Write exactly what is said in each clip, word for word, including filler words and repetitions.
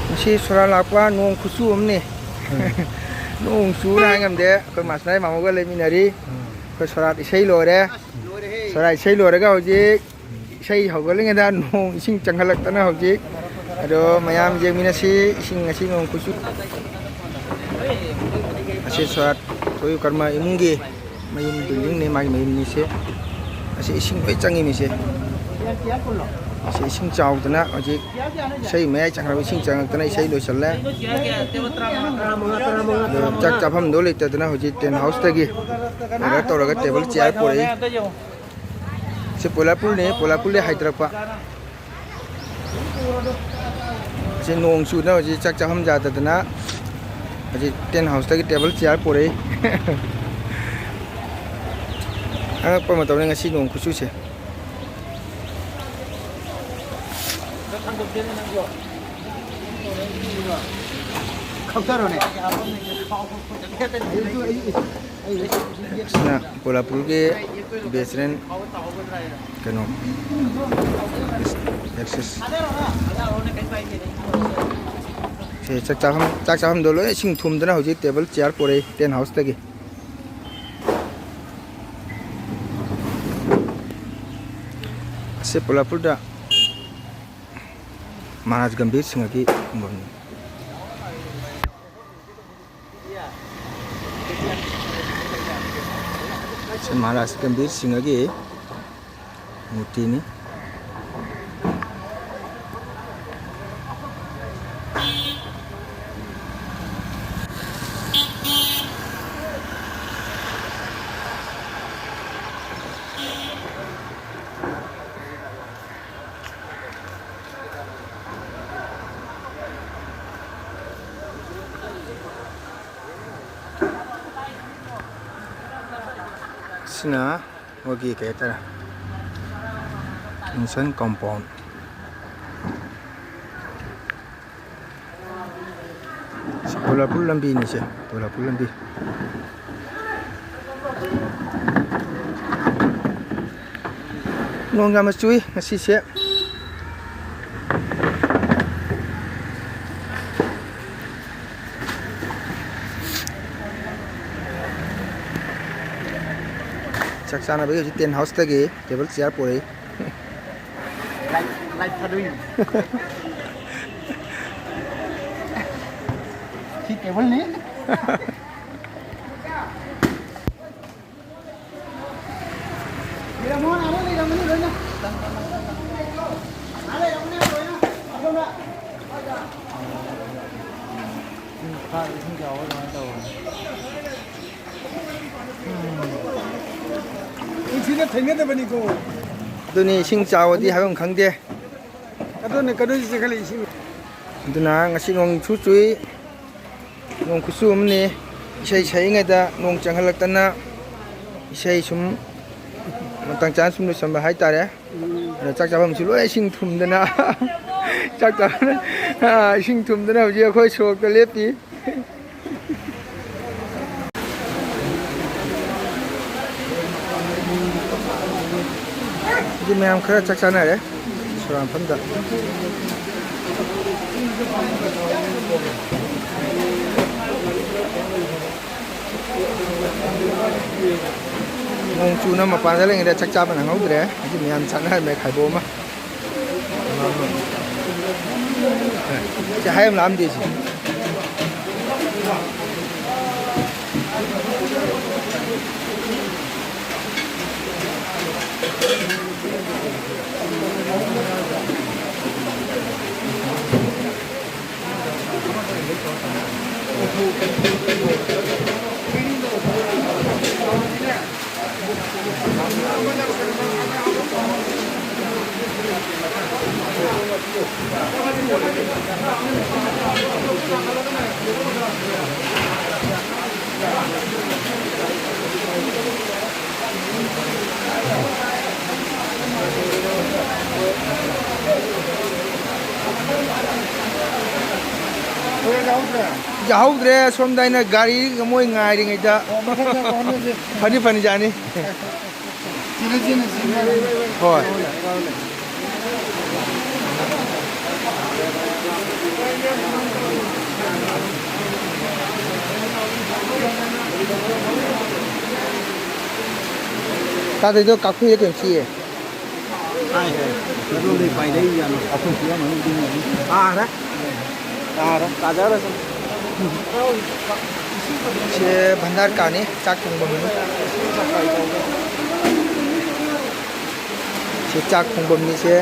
ꯉꯁꯤ ꯁꯣꯔꯥꯠ ꯂꯥꯛꯄ ꯅꯣꯡ ꯈꯨꯆꯨ ꯑꯃꯅꯤ꯫ ꯎꯝ꯫ ꯅꯣꯡ ꯆꯨꯕꯅ ꯍꯥꯏ ꯉꯝꯗꯦ꯫ ꯑꯩꯈꯣꯏ ꯃꯥꯁꯅꯥꯏ ꯃꯥꯃꯣꯒ ꯂꯩꯃꯤꯟꯅꯔꯤ꯫ ꯎꯝ꯫ ꯑꯩꯈꯣꯏ ꯁꯣꯔꯥꯠ ꯏꯁꯩ ꯂꯣꯏꯔꯦ꯫ ꯁꯣꯔꯥꯠ ꯏꯁꯩ ꯂꯣꯏꯔꯒ ꯍꯧꯖꯤꯛ ꯏꯁꯩ ꯍꯧꯒꯠꯂꯤꯉꯩꯗ ꯅꯣꯡ ꯏꯁꯤꯡ ꯆꯪꯈꯠꯂꯛꯇꯅ ꯍꯧꯖꯤꯛ꯫ ꯑꯗꯣ ꯃꯌꯥꯝ ꯌꯦꯡꯃꯤꯟꯅꯁꯤ꯫ ꯏꯁꯤꯡ ꯉꯁꯤ ꯅꯣꯡ ꯈꯨꯆꯨ꯫ ꯑꯁꯤ ꯁꯣꯔꯥꯠ ꯊꯣꯏꯕ ꯀꯔꯃ ꯏꯃꯨꯡꯒꯤ ꯃꯌꯨꯝ buildingꯅꯦ, ꯃꯥꯒꯤ ꯃꯌꯨꯝꯅꯤꯁꯦ꯫ ꯑꯁꯤ ꯏꯁꯤꯡ ꯂꯣꯏ ꯆꯪꯉꯤꯅꯤꯁꯦ꯫ ꯑꯁꯤ ꯏꯁꯤꯡ ꯆꯥꯎꯗꯅ ꯍꯧꯖꯤꯛ ꯏꯁꯩ ꯃꯌꯥꯏ ꯆꯪꯈ꯭ꯔꯕ ꯏꯁꯤꯡ ꯆꯪꯉꯛꯇꯅ ꯏꯁꯩ ꯂꯣꯏꯁꯜꯂꯦ꯫ ꯑꯗꯣ ꯆꯥꯛ ꯆꯥꯐꯝꯗꯣ ꯂꯩꯇꯗꯅ ꯍꯧꯖꯤꯛ tent houseꯇꯒꯤ order ꯇꯧꯔꯒ table chair ꯄꯨꯔꯛꯏ꯫ ꯁꯤ ꯄꯣꯂꯥꯄꯨꯔꯅꯦ, ꯄꯣꯂꯥꯄꯨꯔꯗꯩ ꯍꯥꯏꯊꯔꯛꯄ꯫ ꯁꯤ ꯅꯣꯡ ꯆꯨꯗꯅ ꯍꯧꯖꯤꯛ ꯆꯥꯛ ꯆꯥꯐꯝ ꯌꯥꯗꯗꯅ ꯍꯧꯖꯤꯛ tent houseꯇꯒꯤ table chair ꯄꯨꯔꯛꯏ꯫ ꯑꯉꯛꯄ ꯃꯇꯧꯅꯤ ꯉꯁꯤ ꯅꯣꯡ ꯈꯨꯆꯨꯁꯦ꯫ ꯈꯞꯊꯔꯣꯅꯦ꯫ ꯑꯁꯤꯅ ꯄꯣꯂꯥꯄꯨꯔꯒꯤ best friend ꯀꯩꯅꯣ, access꯫ ꯁꯦ ꯆꯥꯛ ꯆꯥꯐꯝ, ꯆꯥꯛ ꯆꯥꯐꯝꯗꯣ ꯂꯣꯏ ꯏꯁꯤꯡ ꯊꯨꯝꯗꯅ ꯍꯧꯖꯤꯛ table chair ꯄꯣꯔꯛꯏ tent houseꯇꯒꯤ꯫ ꯑꯁꯤ ꯄꯣꯂꯥꯄꯨꯔꯗ ꯃꯍꯥꯔꯥꯖ ꯒꯝꯚꯤꯔ ꯁꯤꯡꯍꯒꯤ ꯀꯨꯝꯐꯝꯅꯤ꯫ ꯁꯤ ꯃꯍꯥꯔꯥꯖ ꯒꯝꯚꯤꯔ ꯁꯤꯡꯍꯒꯤ ꯃꯨꯔꯇꯤꯅꯤ꯫ ꯁꯤꯅ ꯃꯣꯏꯒꯤ ꯀꯩ ꯍꯥꯏꯇꯥꯔꯦ, function compound꯫ ꯁꯤ ꯄꯣꯂꯥꯄꯨꯔ ꯂꯝꯕꯤꯅꯤꯁꯦ, ꯄꯣꯂꯥꯄꯨꯔ ꯂꯝꯕꯤ꯫ ꯅꯣꯡ ꯌꯥꯝꯅ ꯆꯨꯏ ꯉꯁꯤꯁꯦ꯫ ꯆꯥꯛ ꯆꯥꯅꯕꯒꯤ ꯍꯧꯖꯤꯛ ꯇꯦꯟ ꯍꯥꯎꯁꯇꯒꯤ ꯇꯦꯕꯜ ꯆꯤꯌꯥꯔ ꯄꯨꯔꯛꯏ꯫ ꯂꯥꯏꯠ, ꯂꯥꯏꯠ ꯊꯥꯗꯣꯛꯏꯅꯤ꯫ ꯁꯤ ꯇꯦꯕꯜꯅꯤ꯫ ꯂꯩꯔꯝꯃꯣ, ꯑꯃ ꯂꯩꯔꯝꯃꯅꯤ ꯂꯣꯏꯅ꯫ ꯑꯥ, ꯂꯩꯔꯝꯃꯅꯤ ꯂꯣꯏꯅ꯫ ꯑꯗꯣꯝꯗ꯫ ꯏꯁꯤꯡ ꯆꯥꯎꯕ ꯑꯗꯨꯃꯥꯏꯅ ꯇꯧꯕꯅꯤ꯫ ꯅꯨꯡꯁꯤꯠꯅ ꯊꯦꯡꯅꯗꯕꯅꯤꯀꯣ꯫ ꯑꯗꯨꯅꯤ, ꯏꯁꯤꯡ ꯆꯥꯎꯔꯗꯤ ꯍꯥꯏꯐꯝ ꯈꯪꯗꯦ꯫ ꯑꯗꯨꯅ ꯀꯩꯅꯣꯁꯤ ꯆꯦꯟꯈꯠꯂꯛꯏ ꯏꯁꯤꯡ꯫ ꯑꯗꯨꯅ ꯉꯁꯤ ꯅꯣꯡꯁꯨ ꯆꯨꯏ, ꯅꯣꯡ ꯈꯨꯆꯨ ꯑꯃꯅꯤ꯫ ꯏꯁꯩ ꯁꯛꯏꯉꯩꯗ ꯅꯣꯡ ꯆꯪꯍꯜꯂꯛꯇꯅ ꯏꯁꯩ ꯁꯨꯝ ꯃꯇꯥꯡ ꯆꯥꯅ ꯁꯨꯝ ꯂꯣꯏꯁꯟꯕ ꯍꯥꯏꯇꯥꯔꯦ꯫ ꯎꯝ꯫ ꯑꯗ ꯆꯥꯛ ꯆꯥꯐꯝꯁꯤ ꯂꯣꯏ ꯏꯁꯤꯡ ꯊꯨꯝꯗꯅ꯫ ꯆꯥꯛ ꯆꯥ-, ꯏꯁꯤꯡ ꯊꯨꯝꯗꯅ ꯍꯧꯖꯤꯛ ꯑꯩꯈꯣꯏ ꯁꯣꯔꯣꯛꯇ ꯂꯦꯞꯄꯤ꯫ ꯍꯧꯖꯤꯛ ꯃꯌꯥꯝ ꯈꯔ ꯆꯥꯛ ꯆꯥꯅꯔꯦ ꯁꯣꯔꯥ ꯃꯐꯝꯗ꯫ ꯅꯣꯡ ꯆꯨꯅ ꯃꯄꯥꯟꯗ ꯂꯩꯉꯩꯗ ꯆꯥꯛ ꯆꯥꯕ ꯅꯪꯍꯧꯗ꯭ꯔꯦ꯫ ꯍꯧꯖꯤꯛ ꯃꯌꯥꯝ ꯆꯥꯅꯔꯝꯃꯦ ꯈꯥꯏꯕꯣꯛ ꯑꯃ꯫ ꯁꯤ ꯍꯥꯏ ꯑꯃ ꯂꯥꯛꯑꯝꯗꯦ ꯁꯤ꯫ ꯌꯥꯍꯧꯗ꯭ꯔꯦ, ꯁꯣꯝꯗ ꯑꯩꯅ ꯒꯥꯔꯤ ꯃꯣꯏ ꯉꯥꯏꯔꯤꯉꯩꯗ꯫ ꯑꯣ, ꯃꯊꯛꯇ ꯍꯣꯠꯅꯁꯤ꯫ ꯐꯅꯤ, ꯐꯅꯤ, ꯌꯥꯅꯤ꯫ ꯁꯤꯅ, ꯁꯤꯅ, ꯁꯤꯅ꯫ ꯍꯣꯏ꯫ ꯆꯥꯗꯣꯏꯗꯣ ꯀꯥꯐꯩꯔ ꯀꯩꯅꯣ ꯆꯤꯛꯑꯦ꯫ ꯍꯥꯏ, ꯍꯥꯏ꯫ ꯀꯗꯣꯝꯗꯩ ꯄꯥꯏꯔꯛꯏꯖꯥꯠꯅꯣ? ꯑꯩꯈꯣꯏ ꯄꯨꯔꯝꯃꯅꯤ ꯑꯗꯨꯝ꯫ ꯇꯥꯔꯦ꯫ ꯇꯥꯔꯦ꯫ ꯇꯥꯖꯔꯁꯅꯨ꯫ ꯁꯦ ꯚꯟꯗꯥꯔ ꯀꯥꯅꯤ, ꯆꯥꯛ ꯊꯣꯡꯐꯝꯅꯤ꯫ ꯁꯤ ꯆꯥꯛ ꯊꯣꯡꯐꯝꯅꯤ ꯁꯦ꯫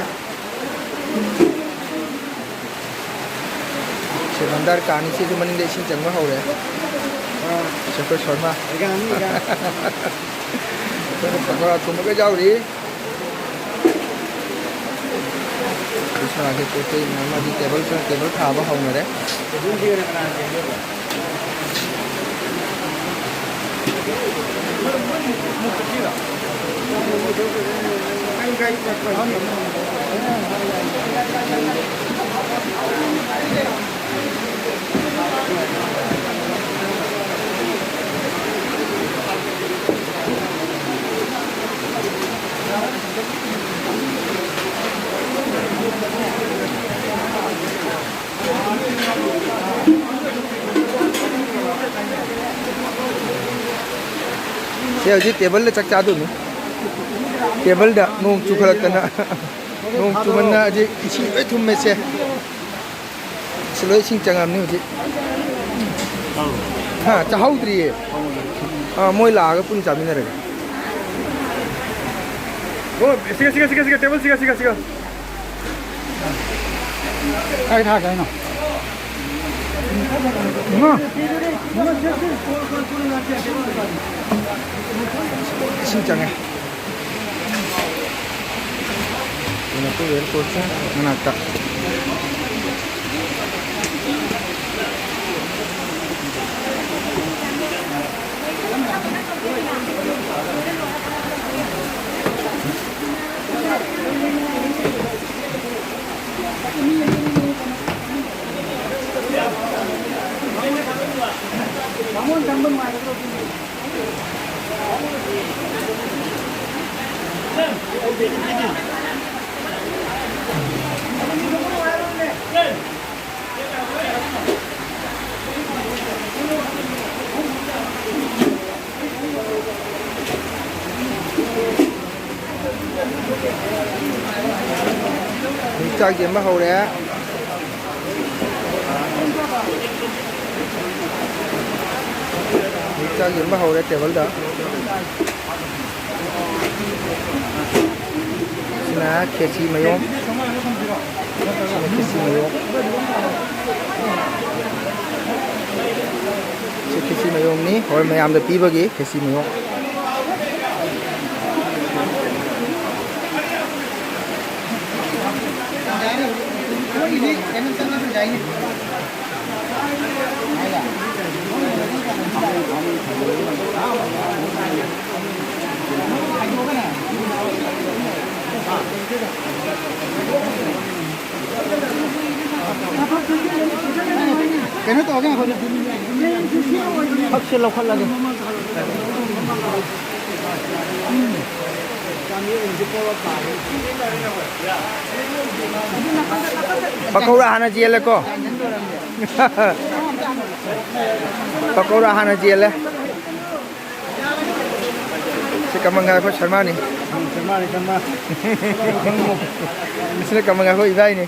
ꯁꯦ ꯚꯟꯗꯥꯔ ꯀꯥꯅꯤ, ꯁꯤꯁꯨ ꯃꯅꯤꯡꯗ ꯏꯁꯤꯡ ꯆꯪꯕ ꯍꯧꯔꯦ꯫ ꯑꯥ꯫ ꯁꯦ ꯑꯩꯈꯣꯏ ꯁꯣꯔꯃ꯫ ꯌꯥꯅꯤ, ꯌꯥꯅꯤ꯫ ꯑꯩꯈꯣꯏ ꯄꯀꯣꯔꯥ ꯊꯣꯡꯕꯒ ꯌꯥꯎꯔꯤ꯫ ꯀ꯭ꯔꯤꯁꯅꯒꯤ ꯄꯣꯠ ꯆꯩ ꯃꯌꯥꯝ ꯑꯃꯗꯤ ꯇꯦꯕꯜ, ꯇꯦꯕꯜ ꯊꯥꯕ ꯍꯧꯅꯔꯦ꯫ ꯁꯦ ꯍꯧꯖꯤꯛ ꯇꯦꯕꯜꯗ ꯆꯥꯛ ꯆꯥꯗꯣꯏꯅꯤ꯫ ꯇꯦꯕꯜꯗ ꯅꯣꯡ ꯆꯨꯈꯠꯂꯛꯇꯅ, ꯅꯣꯡ ꯆꯨꯃꯟꯅ ꯍꯧꯖꯤꯛ ꯏꯁꯤꯡ ꯂꯣꯏ ꯊꯨꯝꯃꯦ ꯁꯦ꯫ ꯁꯤ ꯂꯣꯏ ꯏꯁꯤꯡ ꯆꯪꯉꯝꯅꯤ ꯍꯧꯖꯤꯛ꯫ ꯍꯥ, ꯆꯥꯍꯧꯗ꯭ꯔꯤꯌꯦ꯫ ꯑꯥ, ꯃꯣꯏ ꯂꯥꯛꯑꯒ ꯄꯨꯟꯅ ꯆꯥꯃꯤꯟꯅꯔꯒꯦ꯫ ꯑꯣ, ꯁꯤꯒ, ꯁꯤꯒ, ꯁꯤꯒ, ꯁꯤꯒ, ꯇꯦꯕꯜ ꯁꯤꯒ, ꯁꯤꯒ, ꯁꯤꯒ꯫ ꯀꯥꯏ ꯊꯥꯒꯦ ꯍꯥꯏꯅꯣ? ꯏꯃꯥ! ꯏꯁꯤꯡ ꯆꯪꯉꯦ꯫ ꯗꯤꯃꯥꯄꯨꯔ ꯑꯦꯌꯔꯄꯣꯔꯠꯁꯦ ꯃꯅꯥꯛꯇ꯫ ꯕꯥꯃꯣꯟ ꯆꯪꯕ ꯅꯨꯡꯉꯥꯏꯒꯗ꯭ꯔꯣ ꯑꯗꯨꯅꯦ? ꯆꯥꯛ ꯌꯦꯟꯕ ꯍꯧꯔꯦ꯫ ꯆꯥꯛ ꯌꯦꯟꯕ ꯍꯧꯔꯦ ꯇꯦꯕꯜꯗ꯫ ꯁꯤꯅ ꯈꯦꯆꯤ ꯃꯌꯣꯝ꯫ ꯁꯤꯅ ꯈꯦꯆꯤ ꯃꯌꯣꯝ꯫ ꯁꯤ ꯈꯦꯆꯤ ꯃꯌꯣꯝꯅꯤ꯫ ꯍꯣꯏ, ꯃꯌꯥꯝꯗ ꯄꯤꯕꯒꯤ ꯈꯦꯆꯤ ꯃꯌꯣꯝ꯫ ꯀꯩꯅꯣ ꯇꯧꯔꯒꯦ, ꯐꯛꯁꯦ ꯂꯧꯈꯠꯂꯒꯦ꯫ ꯄꯀꯧꯔꯥ ꯍꯥꯟꯅ ꯆꯦꯜꯂꯦꯀꯣ꯫ ꯄꯀꯧꯔꯥ ꯍꯥꯟꯅ ꯆꯦꯜꯂꯦ꯫ ꯁꯤ ꯀꯃꯟ ꯉꯥꯏꯈꯣ ꯁꯔꯃꯥꯅꯤ꯫ ꯁꯔꯃꯥꯅꯤ, ꯁꯔꯃꯥ꯫ ꯁꯤꯅ ꯀꯃꯟ ꯉꯥꯏꯈꯣ ꯏꯕꯥꯏꯅꯤ꯫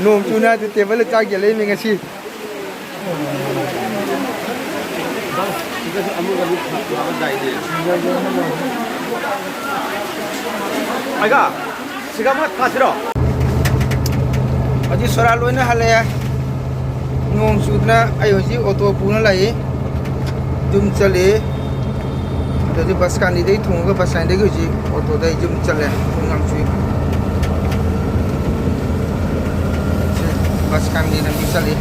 ꯅꯣꯡ ꯆꯨꯅ ꯑꯗꯨ ꯇꯦꯕꯜꯗ ꯆꯥꯛ ꯌꯦꯜꯂꯛꯏꯃꯤ ꯉꯁꯤ꯫ ꯑꯩꯒ ꯁꯤꯒ ꯑꯃ ꯊꯥꯁꯤꯔꯣ? ꯍꯧꯖꯤꯛ ꯁꯣꯔꯥ ꯂꯣꯏꯅ ꯍꯜꯂꯛꯑꯦ꯫ ꯅꯣꯡ ꯆꯨꯗꯅ ꯑꯩ ꯍꯧꯖꯤꯛ ꯑꯣꯇꯣ ꯄꯨꯅ ꯂꯥꯛꯏ꯫ ꯌꯨꯝ ꯆꯠꯂꯤ꯫ ꯑꯗꯨꯗꯤ ꯕꯁ ꯀꯥꯟꯗꯤꯗꯒꯤ ꯊꯣꯡꯉꯒ ꯕꯁ ꯂꯥꯏꯟꯗꯒꯤ ꯍꯧꯖꯤꯛ ꯑꯣꯇꯣꯗ ꯑꯩ ꯌꯨꯝ ꯆꯠꯂꯦ꯫ ꯄꯨꯡ ꯌꯥꯝ ꯆꯨꯏ꯫ ꯁꯤ ꯕꯁ ꯀꯥꯟꯗꯤ ꯂꯝꯕꯤ ꯆꯠꯂꯤ꯫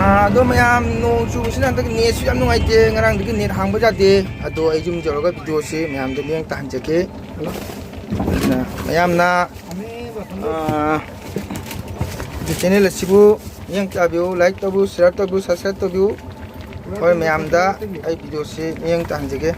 ꯑꯥ, ꯑꯗꯣ ꯃꯌꯥꯝ, ꯅꯣꯡ ꯆꯨꯕꯁꯤꯅ ꯍꯟꯗꯛ ꯅꯦꯠꯁꯨ ꯌꯥꯝ ꯅꯨꯡꯉꯥꯏꯇꯦ꯫ ꯉꯔꯥꯡꯗꯒꯤ ꯅꯦꯠ ꯍꯥꯡꯕ ꯌꯥꯗꯦ꯫ ꯑꯗꯣ ꯑꯩ ꯌꯨꯝ ꯌꯧꯔꯒ ꯚꯤꯗꯤꯑꯣꯁꯤ ꯃꯌꯥꯝꯗ ꯃꯤꯠꯌꯦꯡ ꯇꯥꯍꯟꯖꯒꯦ꯫ ꯑꯗꯨꯅ ꯃꯌꯥꯝꯅ, ꯑꯥ, ꯑꯩꯒꯤ ꯆꯦꯅꯦꯜ ꯑꯁꯤꯕꯨ ꯃꯤꯠꯌꯦꯡ ꯇꯥꯕꯤꯌꯨ, ꯂꯥꯏꯛ ꯇꯧꯕꯤꯌꯨ, ꯁꯤꯌꯥꯔ ꯇꯧꯕꯤꯌꯨ, ꯁꯕꯁꯀ꯭ꯔꯥꯏꯕ ꯇꯧꯕꯤꯌꯨ꯫ ꯍꯣꯏ, ꯃꯌꯥꯝꯗ ꯑꯩ ꯚꯤꯗꯤꯑꯣꯁꯤ ꯃꯤꯠꯌꯦꯡ ꯇꯥꯍꯟꯖꯒꯦ꯫